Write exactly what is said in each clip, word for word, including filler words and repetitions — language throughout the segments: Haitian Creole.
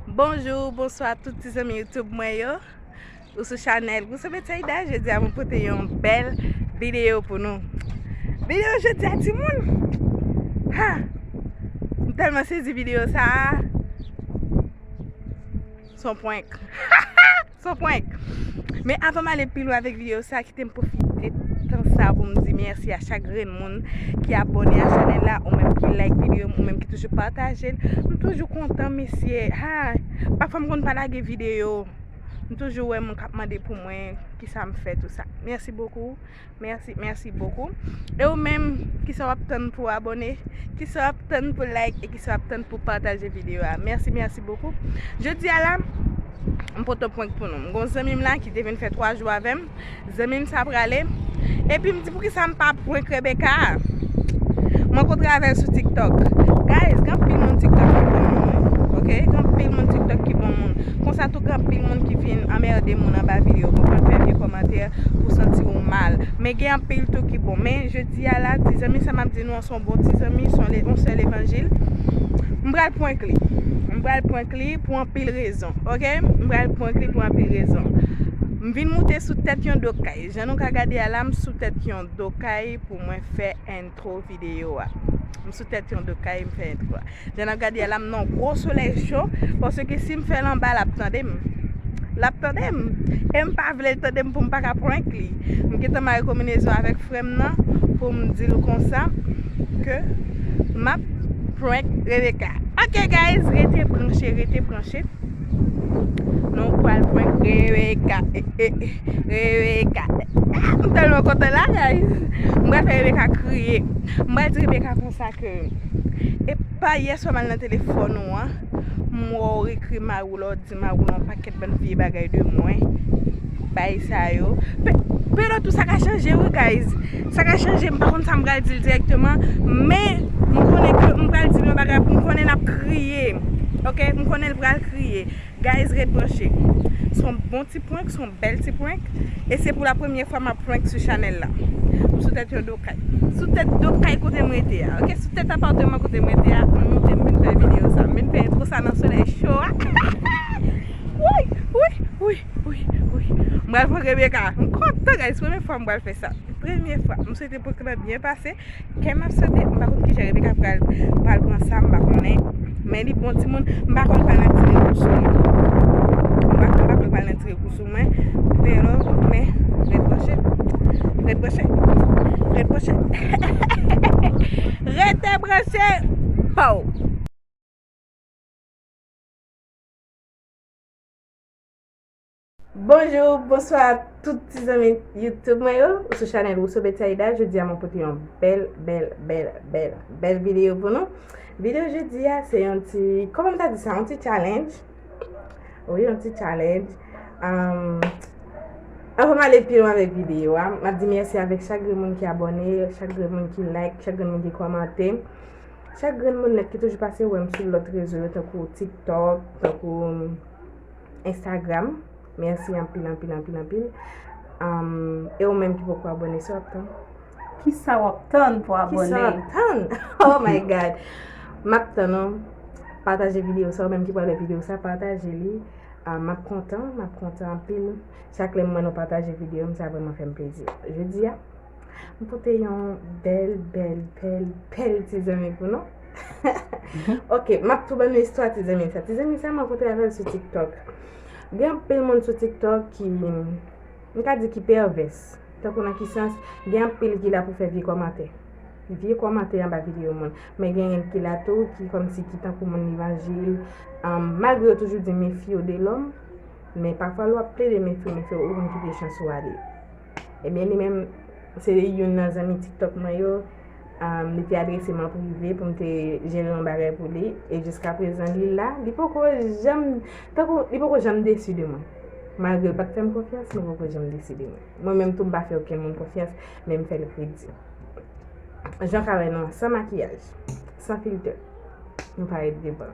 Bonjou, bonswa tout ti zanmi YouTube mwen yo. Ou sou chanèl Goussou Betsaida, jodi a mwen pote yon bèl videyo pou nou. Videyo jodi a timoun. Ha! M tèlman sezi videyo sa a. Son prank. Son prank. Men avan m ale pi lwen avèk videyo sa, kite m pwofite tan sa pou m di mèsi a chak grenn moun ki abòne a chanèl la, ou menm ki like videyo m, ou menm ki toujou pataje l. M toujou kontan, mesye. Ha! Pafwa m konn pa lage videyo. M toujou wè moun k ap mande pou mwen, kisa m fè, tou sa. Mèsi bokou. Mèsi, mèsi bokou. E ou menm, kisa w ap tann pou abòne? Kisa w ap tann pou like? E kisa w ap tann pou pataje videyo a? Mèsi, mèsi bokou. Jodi a la, m pote yon prank pou nou. M gon zanmi m la ki te vin fè twa jou avè m. Zanmi m sa prale. Epi m di, poukisa m pa prank Rebecca? M rankontre avè l sou TikTok. Guys, gen anpil moun TikTok ki bon moun. Ok? Gen anpil moun TikTok ki bon moun. Konsa tou, gen anpil moun ki vin anmède moun anba videyo, konprann, fè vye kòmantè pou santi ou mal. Men gen anpil tou ki bon. Men jodi a la, ti zanmi sa m ap di nou an, se yon bon ti zanmi, se yon le-, yon sè levanjil. M pral prank li. M pral prank li pou anpil rezon. Ok? M pral prank li pou anpil rezon. M vin moute sou tèt yon do kay. Jan nou ka gade a la, m sou tèt yon do kay pou mwen fè entwo videyo a. M sou tèt yon do kay, m fè entwo a. Jan n ap gade a la, m nan gwo solèy cho, paske si m fè l anba, l ap tande m. L ap tande m. E m pa vle l tande m pou m pa ka prank li. M gentan mare konbinezon avèk frè m nan pou m di l konsa ke m ap prank Rebecca. Ok, guys, rete branche, rete branche. Nou pral prank Rebecca. Eh, eh, eh, Rebecca. Ah, m tèlman kontan la, guys. M pral fè Rebecca kriye. M pral di Rebecca konsa ke, epa, yè swa m al nan telefòn ou an, m wè w ekri mari w la, w di mari w la yon pakèt bann vye bagay de mwen. Bagay sa yo. Pe-, Pero tou sa ka chanje, wi, guys. Sa ka chanje, m pa konn sa m pral di l dirèkteman, men m konnen ke m pral di l yon bagay, m konnen l ap kriye. Ok? M konnen l pral kriye. Guys, ret branche. Se yon bon ti prank, se yon bèl ti prank. E se pou la premyè fwa m ap prank sou chanèl la. M sou tèt yon do kay. Sou tèt do kay kote m rete a. Ok, sou tèt apatman kote m rete a. M moute, m vin fè videyo sa. M vin fè entwo sa nan solèy cho a. Woy, woy, woy, woy, woy. M pral prank Rebecca. M kontan, guys. Premye fwa m pral fè sa. Premye fwa. M swete prank lan byen pase. Kè m ap sote, m pa konn kijan Rebecca pral, pral pran sa, m pa konnen. Men li bon timoun, m pa konn pral nan ti regou sou mwen. M pa, m pa konn pral nan ti regou sou mwen. Pero, men, ret branche. Ret branche. Ret branche. Rete branche. Pow! Bonjou, bonswa tout ti zanmi YouTube mwen yo, ou sou chanèl Rousseau Betsaida. Jodi a mwen pote yon bèl, bèl, bèl, bèl, bèl videyo pou nou. Videyo jodi a se yon ti, kòman m ta di sa, yon ti challenge. Wi, yon ti challenge. Um, avan m ale pi lwen avèk videyo a, m ap di mèsi avèk chak grenn moun ki abòne, chak grenn moun ki like, chak grenn moun ki kòmante. Chak grenn moun nèt ki toujou pase wè m sou lòt rezo yo, tankou TikTok, tankou Instagram. Mèsi anpil, anpil, anpil, anpil. Um, e ou menm ki poko abòne, sa w ap tann? Kisa w ap tann pou abòne? Kisa w ap tann? Oh my God! M ap tann ou. Pataje videyo sa, ou menm ki pral wè videyo sa, pataje li. Ah, m ap kontan, m ap kontan anpil. Chak lè m wè nou pataje videyo m, sa vrèman fè m plezi. Jodi a, m pote yon bèl, bèl, bèl, bèl ti zanmi pou nou. Ok, m ap tou ban nou istwa ti zanmi sa. Ti zanmi sa, m rankontre avè l sou TikTok. Gen anpil moun sou TikTok ki, m ka di ki pèvès. Tankou nan ki sans, gen anpil ki la pou fè vye kòmantè. Vye kòmantè anba videyo moun. Men gen ki la tou, ki kòmsi ki tankou moun levanjil. Am, malgre yo toujou di mefye w de lòm, men pafwa lè w ap plede mefye w, mefye w, ou konn kite chans ou ale. Ebyen, li menm, se youn nan zanmi TikTok mwen yo, am, li te adrese m an prive pou m te jere yon bagay pou li. E jiskaprezan, li la, li poko janm, tankou, li poko janm desi de mwen. Malgre l pa t fè m konfyans, li poko janm desi de mwen. Mwen menm tou, m pa fè okenn moun konfyans, men m fè l kredi. Jan w ka wè nou an, san makiyaj, san filtè, nou parèt devan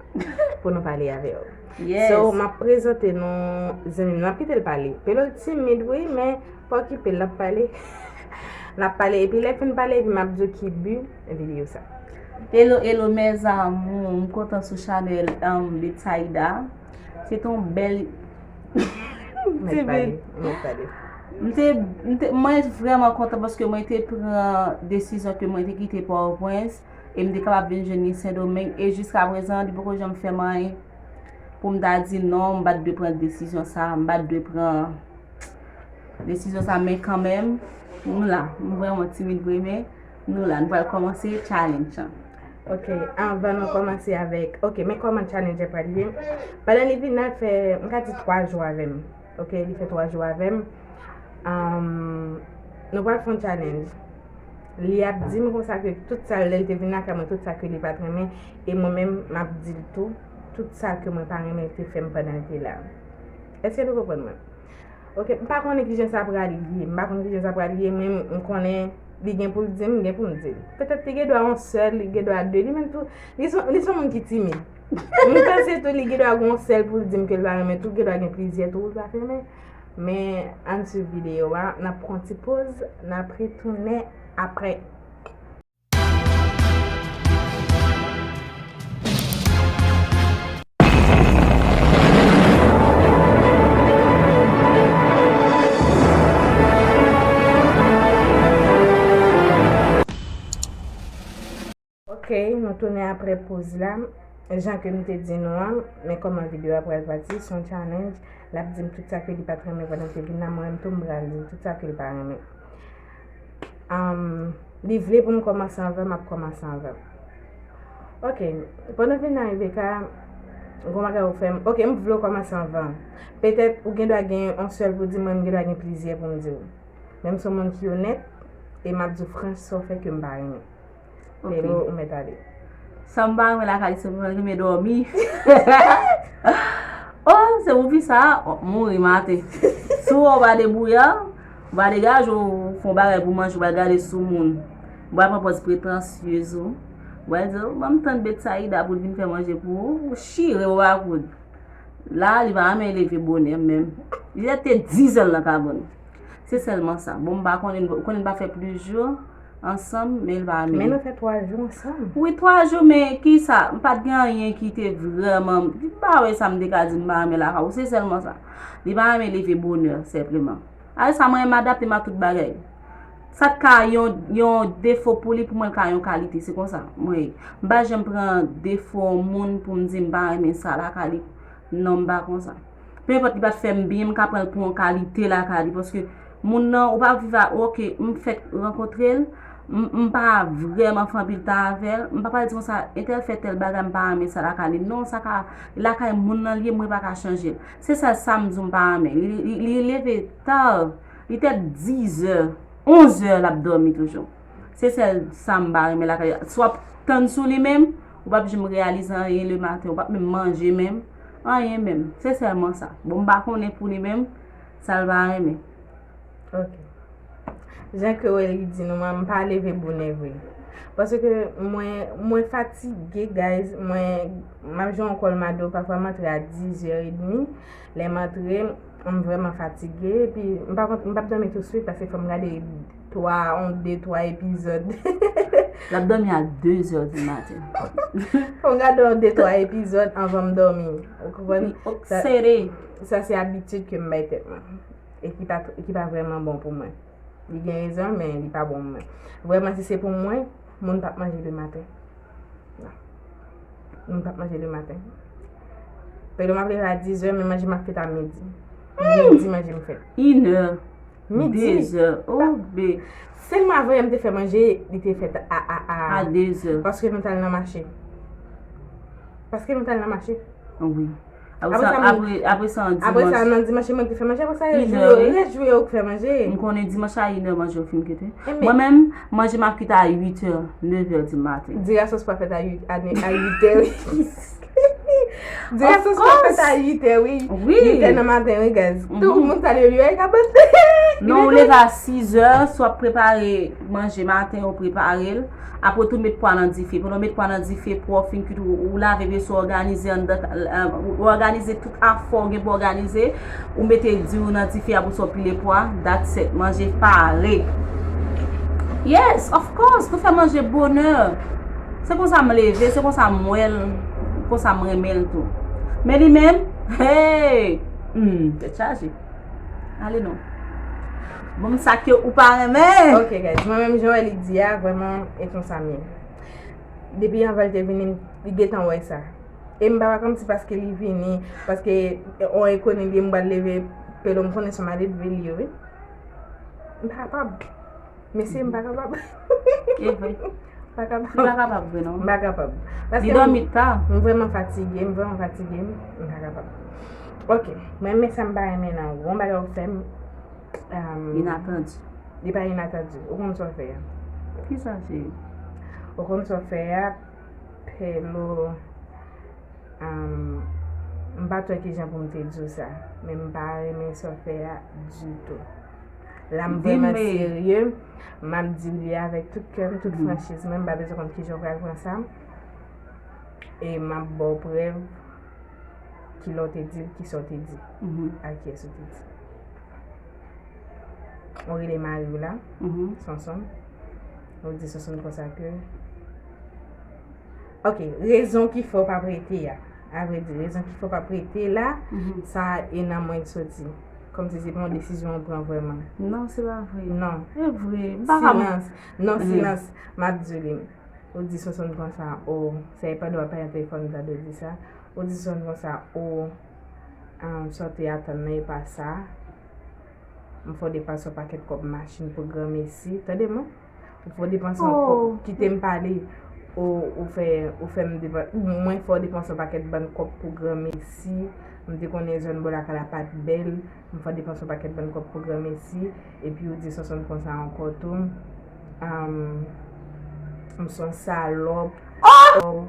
pou nou pale avè w. Yes. So, m ap prezante nou zanmi m, n ap kite l pale. Pelo l timid, wi, men pa okipe l, l ap pale. L ap pale, epi lè l fin pale, epi m ap di w ki bi videyo sa. Hello, hello, mes amours. M kontan sou chanèl, um, Betsaida. Se te yon bèl. Mèt pale, mèt pale. M te, m te, mwen vrèman kontan paske mwen te pran desizyon ke mwen te kite Pòtoprens e m te kapab vin jwenn li Sendomeng. E jiska prezan, li poko janm fè m anyen pou m ta di non, m pa t dwe pran desizyon sa, m pa t dwe pran desizyon sa, men kanmenm, nou la. M vrèman timid vre, men nou la. Nou pral kòmanse challenge lan. Ok, anvan nou kòmanse avèk, ok, men kòman challenge pral ye. Pandan li vin la, l fè, m ka di twa jou avè m. Ok, li fè twa jou avè m. Ahn, nou pral fè yon challenge. Li ap di m konsa ke tout sa, lè l te vin lakay mwen, tout sa ke li pa t renmen, e mwen menm, m ap di l tou, tout sa ke mwen pa renmen l te fè m pandan l te la. Èske nou konprann mwen? Ok, m pa konnen kijan sa pral ye, m pa konnen kijan sa pral ye, men m konnen li gen pou l di m, m gen pou m di l. Petèt li gen dwa yon sèl, li gen dwa de, li menm tou, li se, li se yon moun ki timid. M panse tou li gen dwa gen yon sèl pou l di m ke l pa renmen tou, gen dwa gen plizyè tou pou l pa renmen. Men ann swiv videyo a, n ap pran ti poz, n ap retounen apre. Ok, nou tounen apre poz la. Jan ke m te di nou an, men kòman videyo a pral pati, se yon challenge. L ap di m tout sa ke li pa t renmen pandan l te vin la, mwen menm tou m pral di l tout sa ke l pa renmen. Ahn, li vle pou m kòmanse anvan, m ap kòmanse anvan. Ok, pandan vin nan Rebecca, gon bagay ou fè m. Ok, m vle w kòmanse anvan. Petèt ou gen dwa gen yon sèl pou di mwen, m gen dwa gen plizyè pou m di w. Men m se yon moun ki onèt, e m ap di w franch sa w fè ke m pa renmen. Ok. Pero, ou mèt ale. Sa m pa renmen lakay li, se mwen renmen dòmi. Oh, se pou fi sa, w ap mouri maten. Si w wè w pa debouya, w pa degaje w fè yon bagay pou manje, w pa gade sou moun. W pa pran pòz pretansyez ou. W pa di, "Oh, ban m tann Betsaida pou l vin fè manje pou ou." Ou chire, w pa koud. La, li pa renmen leve bonè menm. Li te dizè l nan kabann. Se sèlman sa. Bon, m pa konnen, ou konnen n pa fè plis jou ansanm, men li pa renmen. Men nou fè twa jou ansanm. Wi, twa jou, men ki sa? M pa t gen anyen ki te vrèman, m pa wè sa m te ka di m pa renmen lakay ou, se sèlman sa. Li pa renmen leve bonè, senpleman. Apre sa, mwen, m adapte m a tout bagay. Sa t ka yon, yon defo pou li, pou mwen, l ka yon kalite. Se konsa mwen ye. M pa janm pran defo yon moun pou m di m pa renmen sa lakay li. Non, m pa konsa. Pe enpòt li pa t fè m byen, m ka pran l pou yon kalite lakay li. Paske moun nan, ou pa viv a, ok, m fèk rankontre l, m, m pa vrèman fè anpil tan avè l, m pa pral di konsa, entèl fè tèl bagay, m pa renmen sa lakay li. Non, sa ka, lakay moun nan l ye, mwen pa ka chanje l. Se sèl sa m di w m pa renmen. Li, li, li leve ta, li te dizè, onzè l ap dòmi toujou. Se sèl sa m pa renmen lakay. Si w ap tann sou li menm, ou p ap janm reyalize anyen lematen, ou p ap menm manje menm, anyen menm. Se sèlman sa. Bon, m pa konnen pou li menm, sa l pa renmen. Ok. Jan ke w wè li di nou, mwen, m pa leve bonè vre. Paske mwen, mwen fatige, guys. Mwen, m ap jwe yon kòl mado, pafwa m antre a dizè edmi. Lè m antre, m vrèman fatige. Epi, m pa, m p ap dòmi touswit paske fò m gade twa, yon, de, twa epizòd. L ap dòmi a dezè di maten. Fò m gade yon, de, twa epizòd anvan m dòmi. Ou konprann? Wi, ok, sere. Sa se abitid ke m bay tèt mwen. E ki pa, ki pa vrèman bon pou mwen. Li gen rezon, men li pa bon pou mwen. Vrèman, si se pou mwen, moun p ap manje lematen. Non. Moun p ap manje lematen. Pèdon, m ap leve a dizè, men manje m ap fèt a midi. Midi, manje m fèt. Inè. Midi. Dezè. Oh, be. Sèlman avanyè m te fè manje, li te fèt a, a, a. A dezè. Paske nou t al nan mache. Paske nou t al nan mache. Wi. Apre sa, apre, apre sa, an dimanch. Apre sa, nan dimanch, mwen ki te fè manje. Apre sa, rès jou yo, rès jou yo k fè manje. M konnen dimanch a inè manje yo fin kite. Mwen menm, manje m ap kite a uitè, nevè di maten. Diri a sos pa fèt a uit, a ne-, a uitè, wi. Diri a sos pa fèt a uitè, wi. Wi. Uitè nan maten, wi, guys. Tout moun sa leve, yo, e ka pase. Non, ou leve a sizè, si w ap prepare manje maten, ou prepare l. Apre tou, met pwa nan dife. Pandan w met pwa nan dife, pwa w fin kwit, ou, ou lave veso, òganize anndan, ou òganize tout afè w gen pou òganize. Ou mete diri w nan dife, apre sa w pile pwa. That's it. Manje pare. Yes, of course. Nou fè manje bonè. Se konsa m leve, se konsa m wè l, konsa m renmen l tou. Men li menm, Hey! Hmm, tèt chaje. Ale non. Bon, sa ke ou pa renmen. Ok, guys, mwen menm, jan w wè li di a, vrèman, e konsa m ye. Depi anvan l te vini, li gentan wè sa. E m pa pa kòmsi paske li vini, paske on enkoni li, m pral leve pelo, m konnen se yon maledve li ye, wi. M pa kapab. Mesye, m pa kapab. E vre. Pa kapab. Li pa kapab vre, non. M pa kapab. Paske li dòmi ta. M vrèman fatige, m vrèman fatige, m pa kapab. Ok, mwen, men sa m pa renmen nan ou. Yon bagay ou fè m, um, inatandi. Li pa inatandi. Ou konn sa w fè a. Ki sa, cheri? Ou konn sa w fè a, Pelo. Um, m pa t wè kijan pou m te di w sa, men m pa renmen sa w fè a ditou. La, m vrèman serye, m ap di w li avèk tout kè m, tout franchiz mwen, m pa bezwen konn kijan w pral pran sa. E m ap ba w prèv kilè w te di l, kisa w te di, ak kiyès ou te di. Ou rele mari w la, Sonson. Ou di Sonson konsa ke Ok, rezon ki fè w p ap rete a. Avredi, rezon ki fè w p ap rete la, sa e nan mwen l soti. Kòmsi se pa yon desizyon w pran vrèman. Non, se pa vre. Non. E vre. M pa ka. Silans. Non, silans. M ap di w li. Ou di Sonson konsa, o, se pandan w ap pale nan telefòn, m tande w di sa. Ou di Sonson konsa, o, um, sa w te atann nan, e pa sa. M fè w depanse yon pakèt kòb machin pou granmesi. Tande mwen. Ou fè w depanse yon kòb. Kite m pale. Ou, ou fè, ou fè m depanse. Mwen fè w depanse yon pakèt bann kòb pou granmesi. M te konnen zòn bò lakay la pa t bèl. M fè w depanse yon pakèt bann kòb pou granmesi. Epi ou di Sonson konsa ankò tou. Am, m se yon salòp. Oh!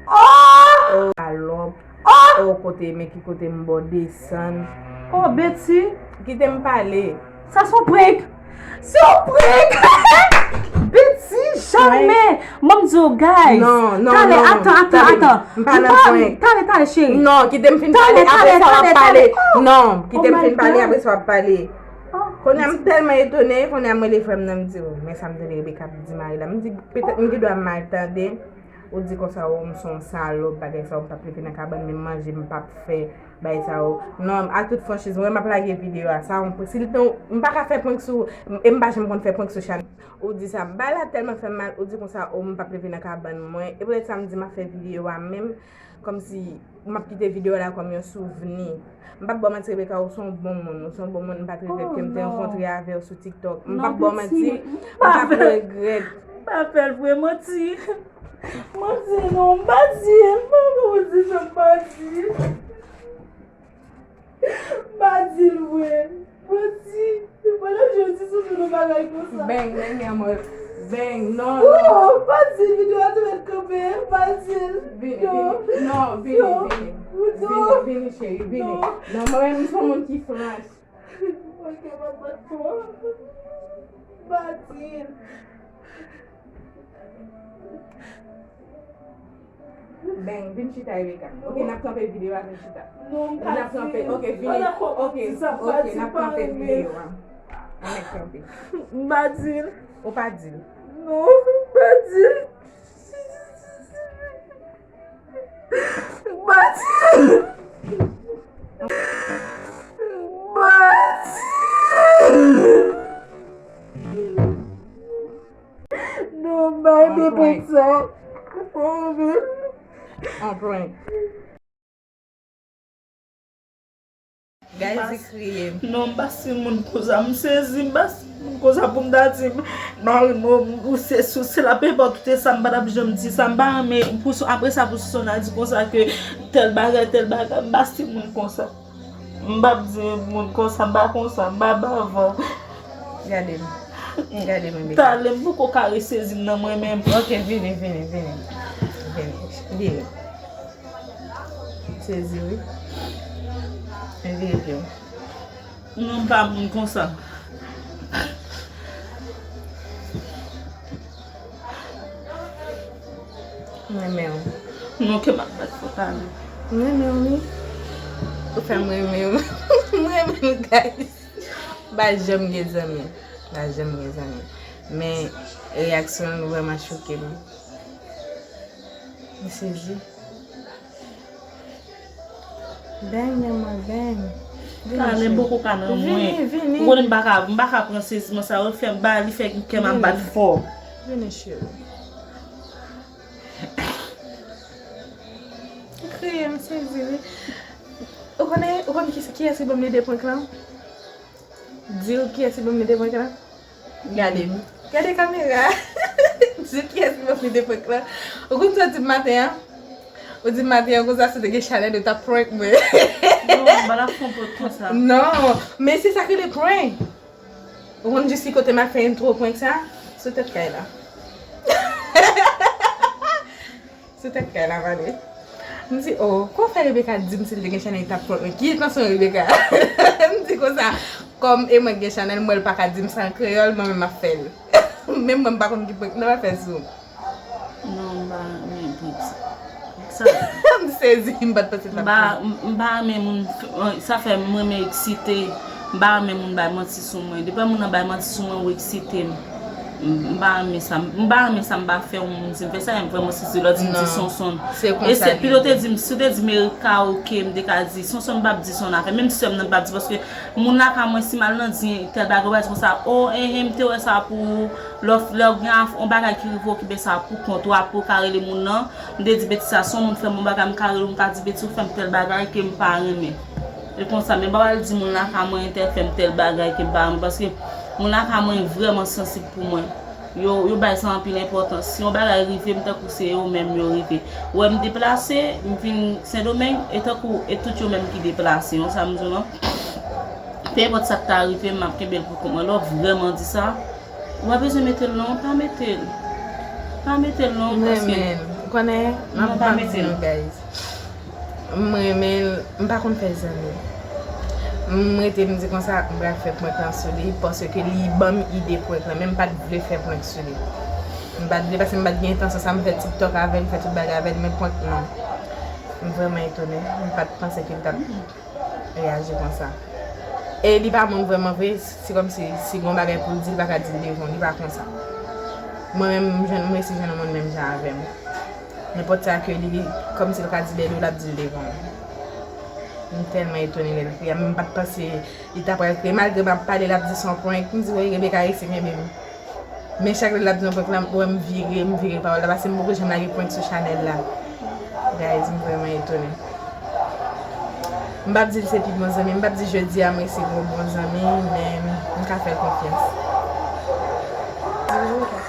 Oh! Salòp. Oh! Oh, kote, men ki kote m ba w desann. Oh, Betty. Kite m pale. Sa se yon prank. Se yon prank. Betty, jamè. Mwen m di w, guys. Non, non, talè, non. Atan, atan, atan. M pa nan prank. Talè, talè, cheri. Non, kite m fin pale, apre sa w ap pale. Non, kite m fin pale, apre sa w ap pale. Kounye a m tèlman etone, kounye a m rele frè m nan, m di, o, men sa m tande Rebecca ap di mari la. M di, petèt m gen dwa mal tande. Ou di konsa, o, m se yon salòp, bagay sa, ou m p ap leve nan kabann, menm manje m p ap fè, bagay sa, o. Non, ak tout franchiz, mwen, m ap lage videyo a, sa, yon prank. Si l te, m pa ka fè prank sou, e m pa janm konn fè prank sou chanèl. Ou di sa, bagay la tèlman fè m mal, ou di konsa, o, m p ap leve nan kabann mwen. E poutèt sa, m di m ap fè videyo a menm, kòmsi m ap kite videyo a la kòm yon souvni. M p ap ba w manti, Rebecca, ou se yon bon moun, ou se yon bon moun, m pa t regrèt ke m te rankontre avè w sou TikTok. M p ap ba w manti, m p ap regrèt. M pa fè l vre, manti. Manti non, m pa di l, m pa konn di sa, m pa di l. M pa di l vre. Manti. Pandan jodi sou tout yon bagay konsa. Bang, bang, mi amor. Bang, non, non. Oh, m pa di l, videyo a tou mèt kanpe, m pa di l. Vini, vini. Non, vini, vini. Vini, vini, cheri, vini. Non, mwen menm, m se yon moun ki franch. Ok, m ap bat fò. M pa di l. Bang, vin chita, Rebecca. Ok, n ap kanpe videyo a, vin chita. Non, m pa di l. N ap kanpe, ok, vini. Ok, ok, n ap kanpe videyo a. Ann kanpe. M pa di l. Ou pa di l. Non, m pa di l. M pa di l. M pa di l. Non, bay bebe sa. An prank. Guys, li kriye. Non, m pa si moun konsa, m sezi, m pa si moun konsa pou m ta di mari m, ou se sou, se la pepa kite sa, m pa t ap janm di sa, m pa renmen pou sou, apre sa pou sou sona di konsa ke tèl bagay, tèl bagay, m pa si moun konsa. M p ap di moun konsa, m pa konsa, m pa bavan. Gade m. Gade m, Rebecca. Talè, m poko ka resezi m nan mwen menm. Ok, vini, vini, vini. Vini, vini. Sezi, wi. Vini, vini. Non, m pa moun konsa. M renmen w. Non, ke m ap bat fò talè. M renmen w, wi. Ou fè m renmen w. M renmen w, guys. M pa janm gen zanmi. M pa janm gen zanmi. Men, reyaksyon l vrèman choke m. M sezi. Beny, manman, beny. Vini, Kale cheri. Boko ka nan mwen. Vini, vini. Ou konnen m pa ka, m pa ka pran seziman sa yo fè m ba li fè m kè m ap bat fò. Vini, cheri. Kriye, m sezi, wi. Ou konnen, ou konnen ki, kiyès ki ban m lide prank lan? Di w kiyès ki ban m lide prank lan? Gade m. Gade kamera. Di w kiyès ki ban m lide prank lan. Ou konn sa w di m maten an? Ou di m maten an konsa si w te gen chanèl ou t ap prank mwen. Non, m pa t ap fè yon prank konsa. Non, men se sa k rele prank. Ou konn jis ki kote m ap fè entwo prank sa? Sou tèt kay la. Sou tèt kay la, pale. M di, oh, kòman fè Rebecca di m si l te gen chanèl li t ap prank mwen? Ki entansyon Rebecca? M di konsa, kòm e mwen k gen chanèl, m wè l pa ka di m sa an kreyòl, mwen menm m ap fè l. Menm mwen m pa konn ki prank m ta pral fè sou ou. Non, m pa renmen prank sa. Sa M sezi, m pa t panse l t M ap pa, prank. M, m pa renmen moun, f- sa fè m renmen eksite. M pa renmen moun bay manti sou mwen. Depi moun nan bay manti sou mwen, ou eksite m. M, m pa renmen sa. M pa renmen sa, m pa fè yon moun di m fè sa, m vrèman sezi lè w di m di Non. Sonson. Se E konsa se li pi lè w te ye. di m, si w te di m Erika, oke, m te ka di, Sonson m p ap di son afè. Menm sè m nan m p ap di, paske moun la ka mwen si m al nan di tèl bagay, ou pa di konsa, o, enhen, m te wè sa pou ou. Lè w, lè w gen af- yon bagay ki rive w, ki ben sa pou kont ou, apre w ka rele moun nan, m te di betiz sa, si yon moun fè m yon bagay, m ka rele w, m ka di betiz ou fè m tèl bagay ke m pa renmen. E konsa, men m pa pral di moun la ka mwen entèl fè m tèl bagay ke m pa renmen, paske moun la ka mwen vrèman sansib pou mwen. Yo, yo bay sa anpil enpòtans. Si yon bagay rive m, tankou se yo menm yo rive. Ou wè m deplase, m vin Sendomeng, e tankou, e tout yo menm ki deplase, yon sa m di w lan. Pe enpòt sa k ta rive m, m ap kenbe l pou kont mwen. Lè w vrèman di sa, ou pa bezwen mete l non, pa mete l. Pa mete l non, M paske renmen l. Ou konnen, m Non, ap pa m ap mete di l. Nou, guys. M renmen l. M pa konn fè zanmi. M rete m di konsa, m pral fè prank lan sou li, paske li ban m ide prank lan, men m pa t vle fè prank sou li. M pa t vle, paske m pa t gen entansyon sa, m fè TikTok avè l, fè tout bagay avè l, men prank non. M vrèman etone. M pa t panse ke l t ap reyaji konsa. E li pa moun vrèman vre, se kòmsi si gon bagay pou l di, li pa ka di l devan w, li pa konsa. Mwen menm, m jwenn, m resi jwenn yon moun menm jan avè m. Nenpòt sa ke li, kòmsi l ka di l ede w, l ap di l devan w. M tèlman etone lè l kriye, m pa t panse li ta pral kriye. Malgre m ap pale, l ap di se yon prank. M di, woy, Rebecca resi kenbe m. Men chak lè l ap di yon prank la, m wè m vire, m vire pawòl la, paske m poko janm lage prank sou chanèl la. Guys, m vrèman etone. M p ap di l se pi bon zanmi, m p ap di jodi a m resi gon bon zanmi, men m ka fè l konfyans.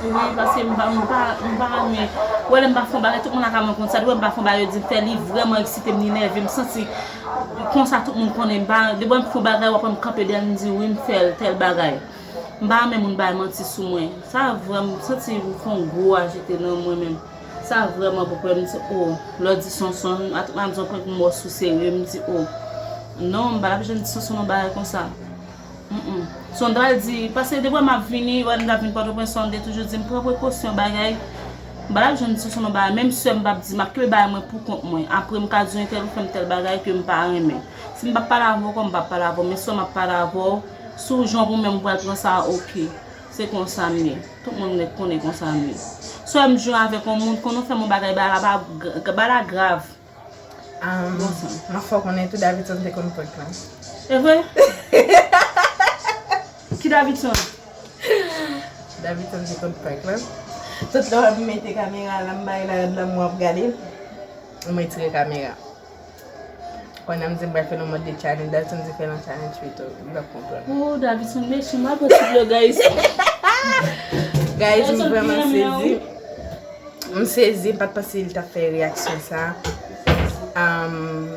Wi, paske m pa, m pa, m pa renmen. Ou wè lè m pa fè yon bagay, tout moun la ka mwen konn sa. Depi m pa fè yon bagay, yo di m fè, li vrèman eksite m, li nève m, santi konsa tout moun konnen m pa, depi m fè yon bagay, w ap wè m kanpe dèyè l, m di wi, m fè l, tèl bagay. M pa renmen moun bay manti sou mwen. Sa vrèman, m santi m fè yon gwo ajite nan mwen menm. Sa vrèman bon pou mwen, m di, o, lè w di Sonson, a tout m ap di yon prank m wè w sou serye, m di, o. Non, m pa t ap janm di Sonson yon bagay konsa. Mm, mm. Sonson ta pral di, paske depi m ap vini, wè m t ap vin Pòtoprens, Sonson te toujou di m pran prekosyon bagay. M pa t ap janm di Sonson yon bagay, menm sè m p ap di, m ap kenbe bagay mwen pou kont mwen. Apre m ka di entèl ou fè m tèl bagay ke m pa renmen. Si m p ap pale avè w ankò, m p ap pale avè w, men sè m ap pale avè w, si w jan pou mwen m pral pran sa, oke. Se konsa m ye. Tout moun nèt konnen konsa m ye. Sè m jwe avèk yon moun, konn nou fè m yon bagay, bagay la pa, bagay la grav. Um, m ap fè w konnen tou Davidson te konn prank lan. E vre? Ki Davidson? Davidson te konn prank lan. Tout lè w ap mete kamera la, m bay la, la m w ap gade. M retire kamera. Kounye a m di m pral fè l yon mòd de challenge, Davidson di fè l an challenge pito, m p ap konprann. Oh, Davidson mechan, m ap pran ti vlog, guys. Guys, m vrèman sezi. M sezi, m pa t panse li t ap fè reyaksyon sa. Um,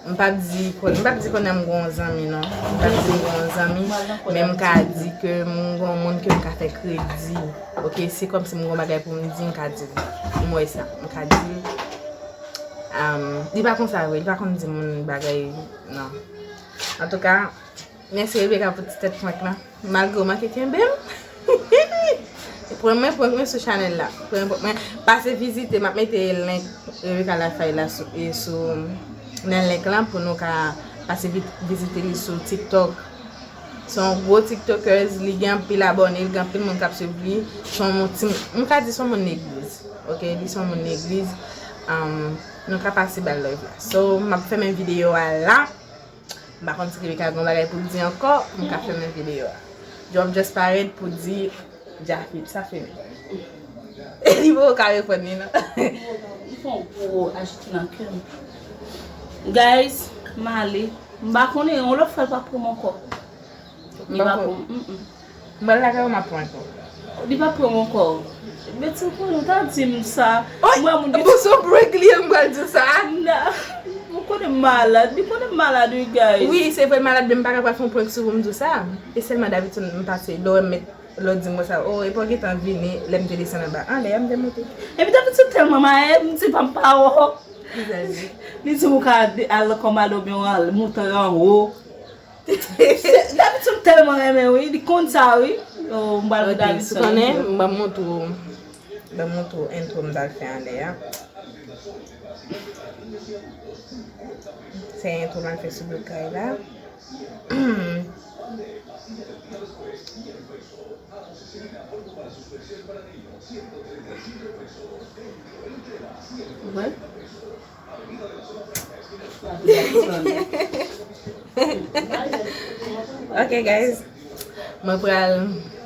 m p ap di, m p ap di kounye a m gon zanmi non. M p ap di m gon zanmi, men m ka di ke m gon moun ke m ka fè kredi. Ok, se kòmsi m gon bagay pou m di, m ka di l. M wè sa, m ka di l. Um, li pa konsa vre, li pa konn di moun bagay non. Antouka, mèsi Rebecca pou ti tèt prank lan. Malgre w manke kenbe m. Pran mwen, prank mwen sou chanèl la. Pran mwen, pase vizite, m ap mete link Rebecca Lafay la sou, e sou, nan link lan pou nou ka pase vi- vizite li sou TikTok. Se yon gwo tiktokèz, li gen anpil abòne, li gen anpil moun k ap swiv li. Se yon moun, ti, m ka di se yon moun legliz. Ok, li se yon moun legliz. Um, Nou ka pase ba l live la. So, m ap fèmen videyo a la. M pa konn si Rebecca gen yon bagay pou l di ankò, pou m ka fèmen videyo a. Job just parèt pou di Jafit, sa fini. Li poko ka reponn li, non. Li fè yon gwo aji nan kè m. Guys, m ale. M pa konnen, yon lòt fwa l pa pran m ankò. Li pa pran m. M pral lakay ou, m ap pran ankò. Li pa pran m ankò. Beti, ou konnen, ou ta di m sa. Mwen, moun ki. Bon, se yon prank li ye, m pral di w sa. Ou konnen m malad. Li konnen m malad, wi, guys. Wi, se vre, malad, men m pa ka pral fè yon prank sou ou pou m di w sa. E sèlman Davidson m pase, lè w wè m met lè w di m konsa, oh, epi w gentan vini, lè m te desann anba. Anlè a, m te monte. Epi Davidson tèlman mayè, m di pa m pa wè w. Li di ou ka al kòmande oubyen w al moute anwo. Davidson tèlman renmen wi, li konn sa wi. Oh, m pral pou Davidson. Konnen, m ban montre w, ban montre w entwo m t al fè anlè a. Se entwo m al fè sou bout kay la. Mwen? Ok guys, mwen pral,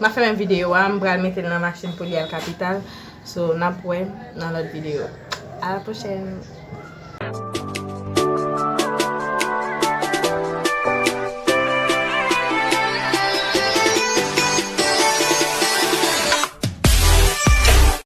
m ap fèmen videyo a, m pral mete l nan machin pou li al kapital. So, n ap wè nan lòt videyo. A la pwochèn.